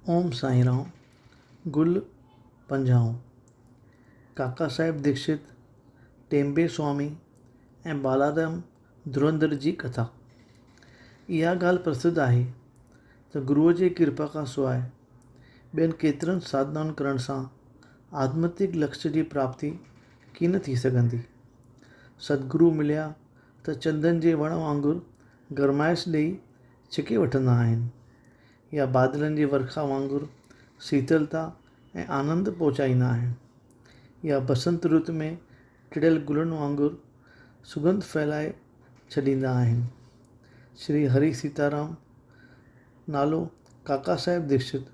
اوم سائينرام، گل پنجائون، ڪاڪا صاحب ديڪشت، ٽيمبي سوامي ۽ بالارام ڌرنڌر جي ڪٿا. اها ڳالهه پرسڌ آهي ته گروء جي ڪرپا کان سواء ٻين ڪيترن ساڌنائن ڪرڻ سان آڌمتڪ لڪش جي پراپتي ڪين ٿي سگهندي. ستگرو مليا ته چندن جي وڻ وانگر گرمائش ڏيئي ڇڪي وٺندا آهن. يا بادلن جي ورکا وانگر سيتلتا ۽ آنند پهچائيندا آهن يا بسنت رت ۾ ٽڙيل گلن وانگر سڳنڌ ڦهلائي ڇڏيندا آهن. شري هري سيتارام، نالو ڪاڪا صاحب ديڪشت،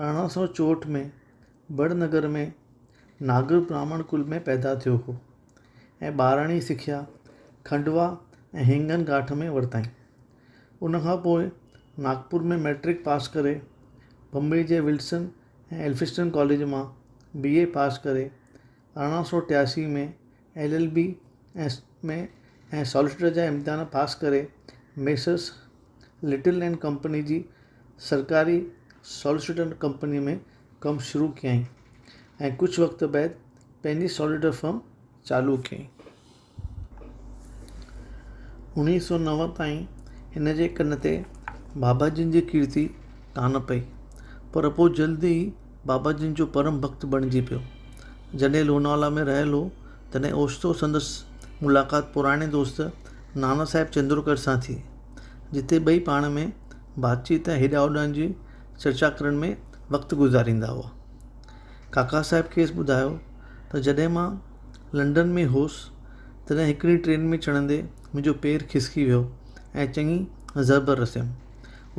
1864 ۾ بڙ نگر ۾ ناگر براهمڻ ڪل ۾ پيدا ٿيو هو ۽ ٻاراڻي سکيا کنڊوا ۽ هنگن گهاٽ ۾ ورتائين. ان کان پوء ناگپور ۾ مئٽرڪ پاس ڪري بمبئي جي ولسن ۽ ايلفسٽن ڪاليج مان بي اي پاس ڪري 1883 ۾ ايل ايل بي ۾ ۽ ساليسٽر جا امتحان پاس ڪري ميسرس لٽل اينڊ ڪمپني جي سرڪاري ساليسٽر ڪمپني ۾ ڪم شروع ڪيائين ۽ ڪجهه وقت بعد پنهنجي ساليسٽر فرم چالو ڪيائين. 1909 تائين هن جي ڪن تي بابا جن جي ڪيرتي ڪانه پئي، پر پوء جلد ئي بابا جن جو پرم ڀڳت بڻجي پيو. جڏهن لوناولا ۾ رهيل هو، تڏهن اوچتو سندس ملاقات پراڻي دوست نانا صاحب چندورڪر سان ٿي، جتي ٻئي پاڻ ۾ باتچيت ۽ هيڏانهن هوڏانهن جي چرچا ڪرڻ ۾ وقت گذاريندا هئا. ڪاڪا صاحب کيس ٻڌايو ته جڏهن مان لنڊن ۾ هوس، تڏهن هڪڙي ٽرين ۾ چڙهندي منهنجو پير کسڪي ويو ۽ چڱي ضرب رسيم.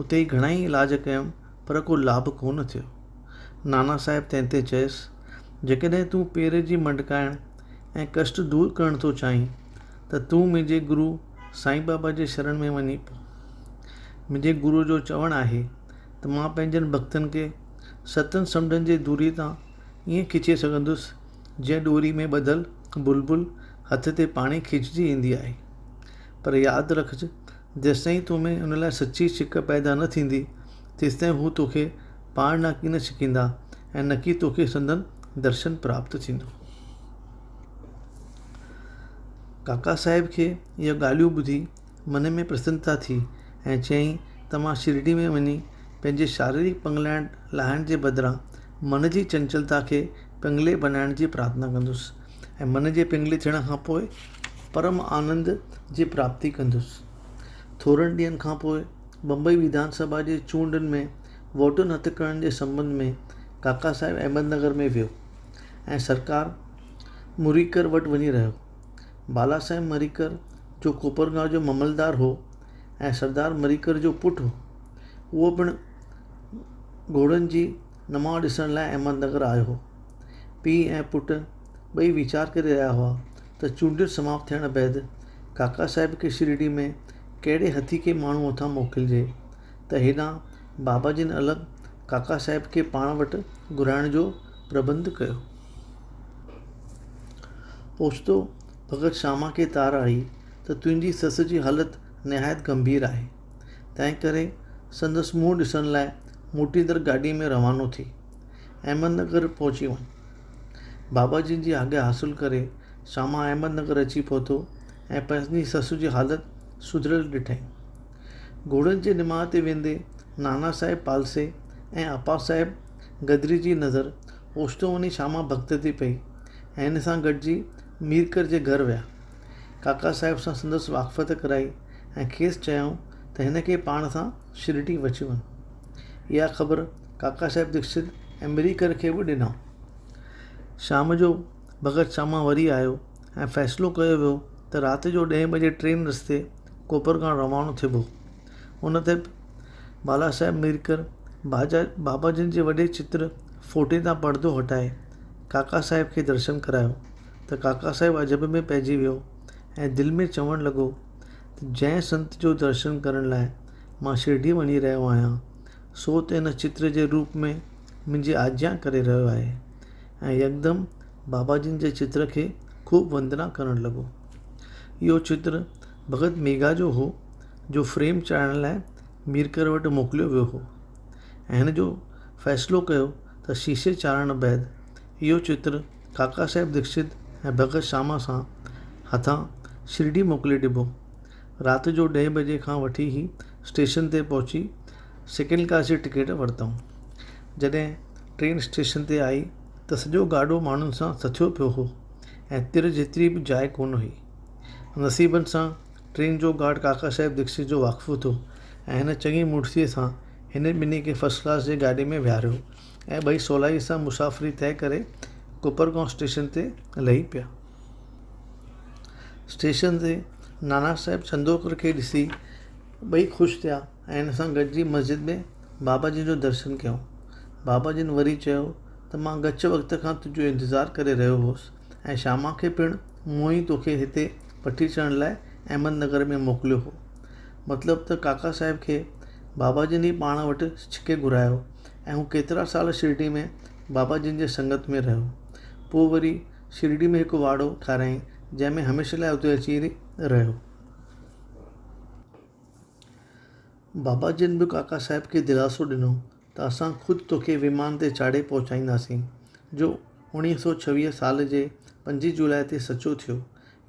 اتي ئي گهڻائي علاج ڪيم پر ڪو لاڀ ڪونه ٿيو. نانا صاحب تنهن تي چيس، جيڪڏهن تون پير جي منڊڪائڻ ۽ ڪشٽ دور ڪرڻ ٿو چاهين ته تون منهنجي گرو سائين بابا جي شرڻ ۾ وڃي پو. منهنجي گروء جو چوڻ آهي ته مان پنهنجن ڀڳتن کي ستن سمنڊن جي دوريء تان ائين کچي سگهندس جيئن ڏوري ۾ ٻڌل بلبل هٿ تي پاڻي کچجي ايندي آهي. پر ياد رکج، جيستائين تو ۾ ان لاء سچي ڇڪ پيدا نه ٿيندي، تيستائين هو توکي پاڻ ڏانهن ڪين ڇڪيندا ۽ نڪي توکي سندن درشن پراپت ٿيندو. ڪاڪا صاحب کي اهي ڳالهيون ٻڌي من ۾ پرسنتا ٿي ۽ چيائين ته مان شرڊي ۾ وڃي پنهنجي شاريرڪ پنگلائڻ لاهڻ جي بدران من جي چنچلتا کي پنگلي بنائڻ جي پرارٿنا ڪندس ۽ من جي پنگلي ٿيڻ کان پوء پرم آنند جي پراپتي ڪندس. ٿورن ڏينهن کان پوء بمبئي وڌان سڀا جي چونڊن ۾ ووٽن هٿ ڪرڻ جي سنٻنڌ ۾ ڪاڪا صاحب احمد نگر ۾ ويو ۽ سرڪار مريڪر وٽ وڃي رهيو. بالا صاحب مريڪر جو ڪوپرگائون جو مملدار هو ۽ سردار مريڪر جو پٽ هو، اهو پڻ گهوڙن جي نماء ڏسڻ لاء احمد نگر آيو هو. پيء ۽ پٽ ٻئي ويچار ڪري رهيا هئا ته چونڊيون سماپت ٿيڻ بعد ڪاڪا صاحب کي شرڊي ۾ ڪهڙي هٿيڪي ماڻهوء هٿان موڪلجي ته هيڏانهن بابا جن الڳ ڪاڪا صاحب کي پاڻ وٽ گهرائڻ جو پرٻنڌ ڪيو. اوچتو ڀڳت شاما کي تار آئي ته تنهنجي سس جي حالت نهايت گنڀير آهي، تنهنڪري سندس منهن ڏسڻ لاء موٽيندڙ گاڏيء ۾ روانو ٿي، احمد نگر پهچي وڃ. بابا جن جي آگيا حاصل ڪري شاما احمد نگر اچي پهتو ۽ پنهنجي سس جي حالت سڌريل ڏٺائين. گهوڙن جي نماء تي ويندي نانا صاحب پالسي ۽ آپا صاحب گدري جي نظر اوچتو وڃي شاما ڀڳت تي پئي ۽ هن سان گڏجي ميرڪر جي گهر ويا. ڪاڪا صاحب سان سندس واقفيت ڪرائي ۽ کيس چيائون ته هن کي پاڻ سان شرڊي وٺي وڃ. اها خبر ڪاڪا صاحب ديڪشت ۽ مريڪر کي به ڏنائون. شام جو ڀڳت شاما وري آيو ۽ فيصلو ڪيو ويو ته رات جو ڏهين بجي ٽرين رستي ڪوپرگائون روانو ٿيبو. ان تي بالا صاحب ميرڪر بابا جن جي وڏي چتر فوٽي تان پڙدو هٽائي ڪاڪا صاحب کي درشن ڪرايو ته ڪاڪا صاحب عجب ۾ پئجي ويو ۽ دل ۾ چوڻ لڳو ته جنهن سنت جو درشن ڪرڻ لاء مان شرڊي وڃي رهيو آهيان سو ته ان چتر جي روپ ۾ منهنجي آجيان ڪري رهيو آهي ۽ يڪدم بابا جن جي چتر کي خوب وندنا ڪرڻ لڳو. اهو چتر ڀڳت ميگها جو هو جو فريم چاڙهڻ لاء ميرڪر وٽ موڪليو ويو هو ۽ هن جو فيصلو ڪيو ته شيشي چاڙهڻ بعد اهو چتر ڪاڪا صاحب ديڪشت ۽ ڀڳت شياما سان هٿان شرڊي موڪلي ڏبو. رات جو ڏهين بجي کان وٺي ئي اسٽيشن تي پهچي سيڪنڊ ڪلاس جي ٽڪيٽ ورتائون. جڏهن ٽرين اسٽيشن تي آئي ته سڄو گاڏو ماڻهن سان سٿيو پيو هو ۽ تر جيتري به جاء ڪونه هئي. نصيبن سان ٽرين جو گارڊ ڪاڪا صاحب ديڪشت جو واقف ٿيو ۽ هن چڱي مڙسيء سان هن ٻنهي کي فرسٽ ڪلاس جي گاڏي ۾ ويهاريو ۽ ٻئي سولائيء سان مسافري طئي ڪري ڪوپرگائون اسٽيشن تي لهي پيا. اسٽيشن تي نانا صاحب چندورڪر کي ڏسي ٻئي خوش ٿيا ۽ هن سان گڏجي مسجد ۾ بابا جن جو درشن ڪيائون. بابا جن وري چيو ته مان ڳچ وقت کان تنهنجو انتظار ڪري رهيو هوس ۽ شياما کي پڻ مون ئي توکي هتي وٺي اچڻ لاء احمد نگر ۾ موڪليو هو. مطلب ته ڪاڪا صاحب کي بابا جن ئي پاڻ وٽ ڇڪي گهرايو ۽ هو ڪيترا سال شرڊي ۾ بابا جن جي سنگت ۾ رهيو. پوء وري شرڊي ۾ هڪ واڙو ٺاهرايائين، جنهن ۾ هميشه لاء اتي اچي رهيو. بابا جن به ڪاڪا صاحب کي دلاسو ڏنو ته اسان خود توکي ومان تي چاڙهي پهچائينداسين، جو 1926 سال جي پنجين جولاء تي سچو ٿيو.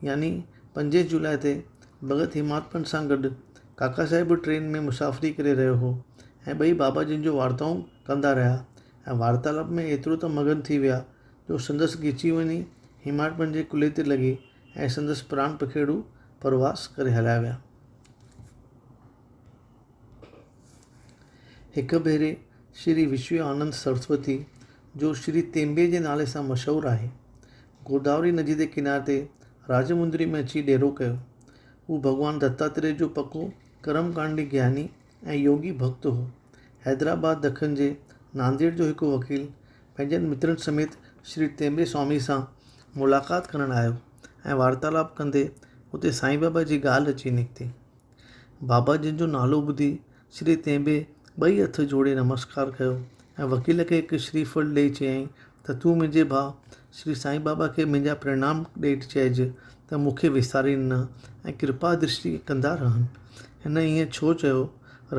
يعني پنجين جولاء تي ڀڳت هيماتپن سان گڏ ڪاڪا صاحب به ٽرين ۾ مسافري ڪري رهيو هو ۽ ٻئي بابا جن جو وارتائون ڪندا رهيا ۽ وارتالاپ ۾ ايترو ته مگن ٿي ويا جو سندس ڳچي وڃي هيماٽپن جي ڪلهي تي لڳي ۽ سندس پراڻ پکيڙو پرواز ڪري هليا ويا. هڪ ڀيري شري وشوي آنند سرسوتي، جو شري تيمبي جي نالي سان مشهور آهي، گوداوري ندي جي ڪناري تي راجمندري ۾ اچي ڏيرو ڪيو. هو ڀڳوان دتاتريه جو پڪو ڪرم ڪانڊي گياني ۽ يوگي ڀڳت هو. حيدرآباد دکن جي نانديڙ جو هڪ وڪيل پنهنجن مترن سميت شري تيمبي سوامي سان ملاقات ڪرڻ آيو ۽ وارتالاپ ڪندي اتي سائين بابا جي ڳالهه اچي نڪتي. بابا جن جو نالو ٻڌي شري تيمبي ٻئي هٿ جوڙي نمسڪار ڪيو ۽ وڪيل کي هڪ شري ڦل ڏئي چيائين ته تون منهنجي ڀاء شري سائين بابا کي منهنجا پرڻام ڏئي چئج ته مون کي وسارين نه ۽ ڪرپا درشٽي ڪندا رهن. هن ائين ڇو چيو؟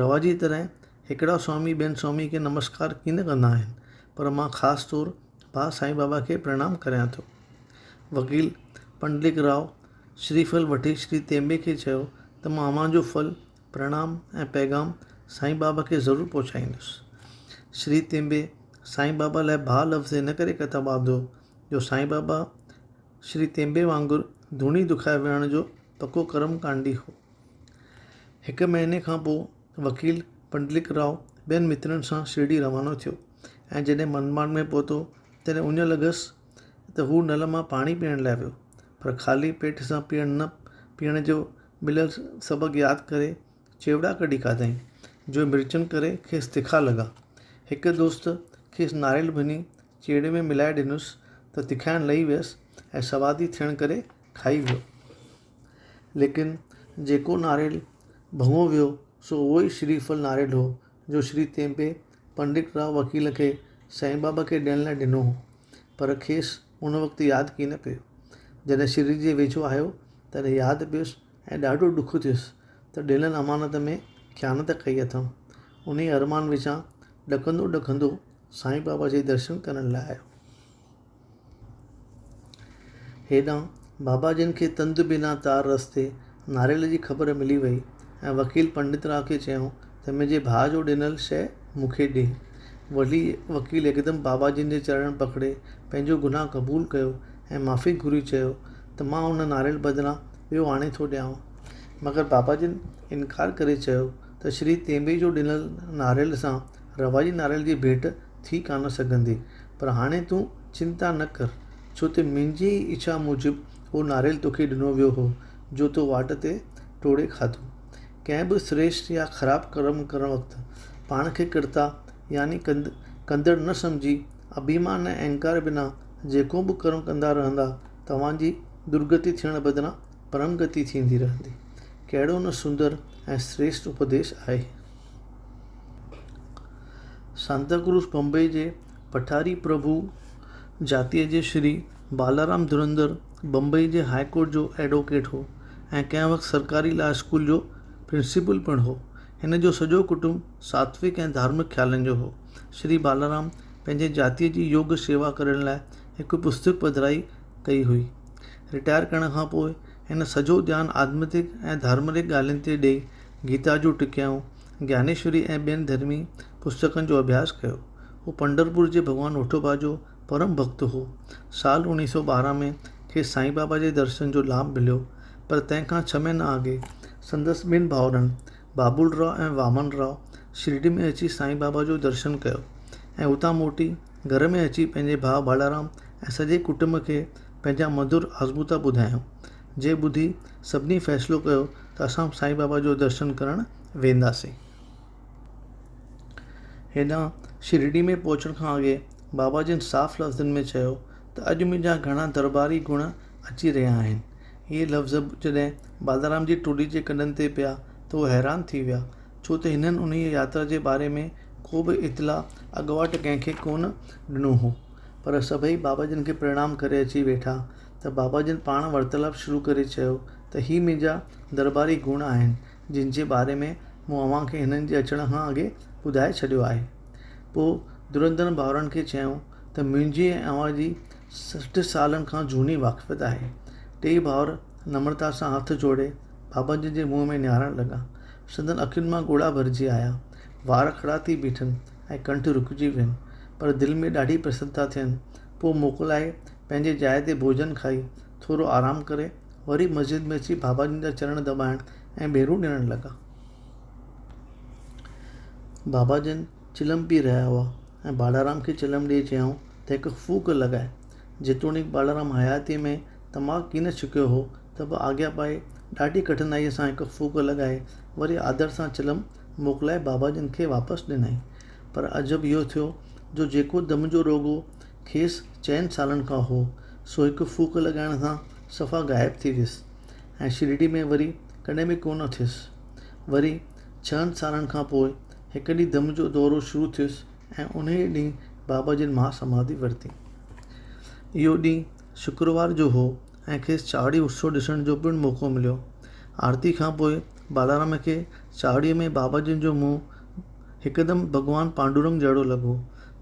رواجي طرح هڪڙا سوامي ٻين سوامي کي نمسڪار ڪين ڪندا آهن، پر مان خاص طور ڀاء سائين بابا کي پرڻام ڪريان ٿو. وڪيل پنڊلڪ راء شري ڦل وٺي شري تيمبي کي چيو ته مان اوهان جو ڦل، پرڻام ۽ پيغام سائين بابا کي ضرور پهچائيندس. شري تيمبي سائين بابا لاء ڀاء لفظ ان ڪري ڪتب آندو جو سائين بابا شري تيمبي وانگر ڌوڻي دکائي ويهڻ جو پڪو ڪرم ڪانڊي هو. هڪ مهيني کان پوء وڪيل پنڊلڪ راء ٻين مترن سان شرڊي روانو ٿيو ۽ جڏهن منماڊ ۾ پهتو تڏهن اڃ لڳس ته هو نل مان پاڻي پيئڻ لاء ويو پر خالي پيٽ سان پيئڻ نه پيئڻ جو مليل سبق ياد ڪري چيوڙا ڪڍي کاڌائين جو مرچن ڪري کيس تکا لڳا. هڪ دوست کيس ناريل ڀڃي چيوڙي ۾ ملائي ڏنس ته تکائڻ لهي ويس ۽ سوادي ٿيڻ ڪري کائي ويو. ليڪن جيڪو ناريل ڀڱو ويو سو اهو ئي شري ڦل ناريل هو جو شري تيمپي پنڊت راء وڪيل کي سائين بابا کي ڏيڻ لاء ڏنو هو پر کيس ان وقت ياد ڪين پيو. جڏهن شري جي ويجهو آيو تڏهن ياد پيس ۽ ڏاڍو ڏک ٿيس ته ڏنل امانت ۾ خيانت ڪئي اٿم. انهيء ارمان وچان ڏڪندو ڏکندو سائين بابا جي درشن ڪرڻ لاء آيو. هيڏانهن بابا جن کي تند بنا تار رستي ناريل جي خبر ملي وئي ۽ وڪيل پنڊت راء کي چيائون ته منهنجي ڀاء جو ڏنل شيء مون کي ڏي. ولي وڪيل هڪدم بابا جن جي چرڻ پڪڙي پنهنجو گناهه قبول ڪيو ۽ معافي گهري چيو ته مان ان ناريل بدران ٻيو آڻي ٿو ڏيانو. مگر بابا جن انڪار ڪري چيو ته شري تيمبي جو ڏنل ناريل سان رواجي ناريل جي ڀيٽ ٿي ڪانه سگهندي، پر هاڻي تون چنتا نه ڪر، ڇو ته منهنجي ئي اڇا موجب اهو ناريل توکي ڏنو ويو هو، جو تو واٽ تي ٽوڙي کاڌو. ڪنهن به سريشٽ يا خراب ڪرم ڪرڻ وقت پاڻ کي ڪرتا يعني ڪندڙ نه سمجهي، اڀيمان ۽ اهنڪار بنا جيڪو به ڪرم ڪندا رهندا، توهان جي درگتي ٿيڻ بدران پرم گتي ٿيندي رهندي. ڪهڙو نه سندر ۽ سريشٽ اپديش آهي. سانتاڪروز بمبئي جي پٺاري پرڀو جاتيء جي شري بالارام ڌرندر بمبئي جي هاء ڪورٽ جو ايڊووڪيٽ هو ۽ ڪنهن وقت سرڪاري لا اسڪول جو پرنسپل پڻ هو. هن جو سڄو ڪٽنب ساتوڪ ۽ ڌارمڪ خيالن جو هو. شري بالارام پنهنجي جاتيء جي يوگ شيوا ڪرڻ لاء هڪ پستڪ پڌرائي ڪئي هئي. رٽائر ڪرڻ کان پوء هن سڄو ڌيان آڌمتڪ ۽ ڌارمڪ ڳالهين تي ڏيئي گيتا جون ٽڪيائون، گيانيشوري ۽ ٻين ڌرمي پستڪن جو اڀياس ڪيو. هو پنڍرپور جي ڀڳوان وٺوبا جو پرم ڀڳت هو. سال 1912 ۾ کيس سائين بابا جي درشن جو لاڀ مليو، پر تنهن کان ڇهه مهينا اڳي سندس ٻن ڀائرن بابول راء ۽ وامن راء شرڊي ۾ اچي سائين بابا جو درشن ڪيو ۽ اتان موٽي گهر ۾ اچي پنهنجي ڀاء بالارام ۽ سڄي ڪٽنب کي پنهنجا مڌر آزمودا ٻڌايائون، جي ٻڌي سڀني فيصلو ڪيو ته اسان به سائين بابا جو درشن ڪرڻ وينداسين. هيڏانهن شرڊي ۾ پهچڻ کان اڳي بابا جن صاف لفظن ۾ چيو ته اڄ منهنجا گهڻا درٻاري گڻ اچي رهيا آهن. اهي لفظ جڏهن بالارام جي ٽولي جي ڪنن تي پيا ته هو حيران ٿي ويا، ڇو ته هنن انهيء ياترا جي باري ۾ ڪو به اطلاع اڳواٽ ڪنهن کي ڪونه ڏنو هو. پر سڀئي بابا جن کي پرڻام ڪري اچي ويٺا ته بابا جن پاڻ وارتالاپ شروع ڪري چيو ته هي منهنجا درٻاري گڻ آهن، جن جي باري ۾ مون اوهان کي هنن جي اچڻ کان اڳي ٻڌائي ڇڏيو آهي. پوء ڌرنڌر ڀائرن کي چيائون ته منهنجي ۽ اوهان جي 60 سالن کان جهوني واقفيت آهي. ٽيئي ڀائر نمرتا سان هٿ جوڙي بابا جن جي منهن ۾ نهارڻ لڳا. سندن اکين مان ڳوڙها ڀرجي آيا. وار کڙا ٿي بيٺن ۽ ڪنٺ رڪجي وين، پر دل ۾ ڏاڍي پرسنتا ٿين. پوء موڪلائي پنهنجي جاء تي ڀوڄن کائي، ٿورو آرام ڪري، وري مسجد ۾ اچي بابا جن جا چرڻ دٻائڻ ۽ ڀيرون ڏيڻ لڳا. بابا جن چلم پي رهيا هئا ۽ بالارام کي چلم ڏيئي چيائون ته هڪ ڦوڪ لڳاء. جيتوڻيڪ بالارام حياتيء ۾ تماڪ ڪين ڇڪيو هو ته به آگيا پائي ڏاڍي ڪٺنائيء سان هڪ ڦوڪ لڳائي وري آدر سان چلم موڪلائي بابا جن کي واپس ڏنائين. پر عجب اهو ٿيو جو جيڪو دم جو روڳو کيس چئن سالن کان هو، سو هڪ ڦوڪ لڳائڻ سان صفا غائب ٿي ويس ۽ شرڊي ۾ وري ڪڏهن به ڪونه ٿيس. وري ڇهن سالن کان پوء هڪ ڏينهن دم جو دورو شروع ٿيس ۽ انهيء ڏينهن بابا جن مها سماڌي ورتي. اهو ڏينهن شڪروار جو هو ۽ کيس چاوڙي اتسو ڏسڻ جو پڻ موقعو مليو. آرتي کان پوء بالارام کي چاوڙيء ۾ بابا جن جو منهن هڪدم ڀڳوان پانڊورنگ جهڙو لڳو.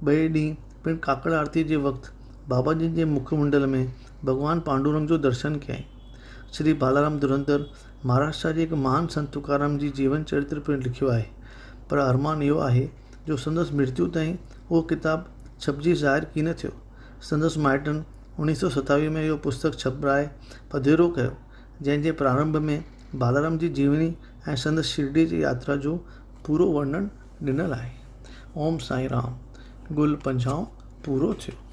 ٻئي ڏينهن پڻ ڪاڪڙ آرتيء جي وقت بابا جن جي مک منڊل ۾ ڀڳوان پانڊورنگ جو درشن ڪيائين. شري بالارام ڌرنڌر مهاراشٽرا جي هڪ مهان سنت تڪارام جي جيون چرتر پڻ لکيو آهي، پر ارمان اهو آهي جو سندس مرتيو تائين اهو ڪتاب ڇپجي ظاهر ڪين ٿيو. سندس مائٽن 1927 ۾ اهو پستڪ ڇپرائي پڌرو ڪيو، جنهن جي پرارنڀ ۾ بالارام جي جيوني ۽ سندس شرڊيء جي ياترا جو پورو ورنن ڏنل آهي. اوم سائين رام. گل پنجاهون پورو ٿيو.